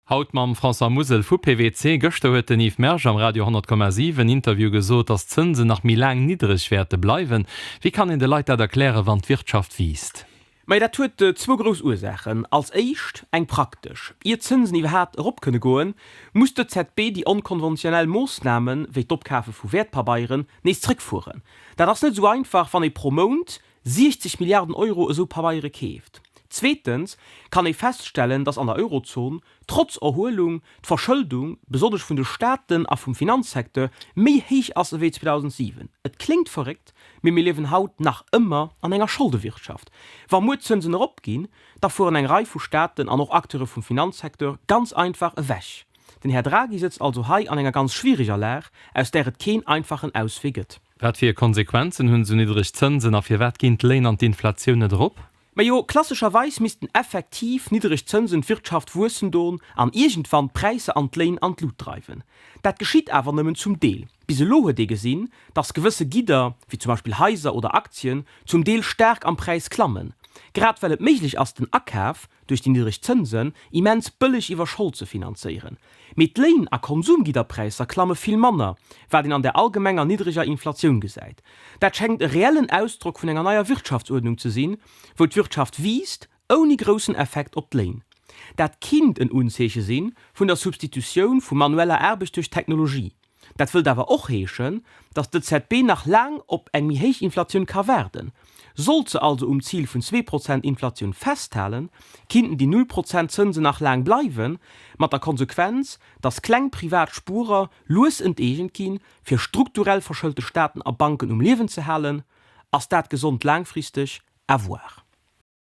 Haut mam François Musel vu PWC. Gëschter huet den Yves Mersch am Radio 100,7 Interview gesot, datt d'Zënsen nach méi laang niddreg wäerte bleiwen. Wéi kann een de Leit dat erklären, wann d'Wirtschaft wiisst? Majo, dat huet zwou grouss Ursaachen. Als éischt eng praktesch, Ier d'Zënsen iwwerhaapt erop kënne goen, muss d'EZB déi onkonventionell Moossnamen, wéi d'Opkafe vu Wäertpabeieren, nees zréckfueren. Dat ass net esou einfach, wann ee pro Mount 60 Milliarden Euro esou Pabeiere keeft. Zweetens kann ee feststellen, datt an der Eurozon, trotz Erhuelung, d'Verschëldung, besonnesch vun de Staaten a vum Finanzsecteur, méi héich ass ewéi 2007. Et kléngt verréckt, mee mir liewen haut nach ëmmer an enger Scholdewirtschaft. Wa muer d'Zënsen eropginn, da fueren eng Rei vu Staaten an och Acteure vum Finanzsecteur ganz einfach ewech. Den Här Draghi sëtzt also hei an enger ganz schwiereger Lag, aus där et keen einfachen Auswee gëtt. Wat fir Konsequenzen hunn esou niddreg Zënsen a firwat ginn d'Léin an d'Inflatioun net erop? Majo, klassescherweis missten effektiv niddereg Zënsen d'Wirtschaft wuessen don an iergendwann d'Präisser an d'Léin an d'Lut dreiwen. Dat geschitt awer nëmmen zum Deel. Bis elo huet ee gesinn, dass gewësse Gidder, wéi zum Beispill Haiser oder Aktien, zum Deel staark am Präis klammen, grad well et méiglech ass den Akaf, duerch déi niddereg Zënsen, immens bëlleg iwwer Schold ze finanzéieren. Mee d'Léin a Konsumgidderpräisser klamme vill manner, wat een an der allgemenger niddreger Inflatioun gesäit. Dat schengt e reellen Ausdrock vun enger neier Wirtschaftsuerdnung ze sinn, wou d'Wirtschaft wiisst, ouni groussen Effekt op d'Léin. Dat kinnt en Unzeeche si vun der Substitutioun vu manueller Aarbecht duerch Technologie. Dat wëllt awer och heeschen, datt d'EZB nach laang op eng méi héich Inflatioun ka waarden. Sollt se also um Zil vun 2 Prozent Inflatioun festhalen, kinnten déi Null Prozent Zënsen nach laang bleiwen, mat der Konsequenz, datt kleng privat Spuerer lues enteegent ginn, fir strukturell verschëlte Staaten a Banken um Liewen ze halen. Ass dat gesond laangfristeg? À voir.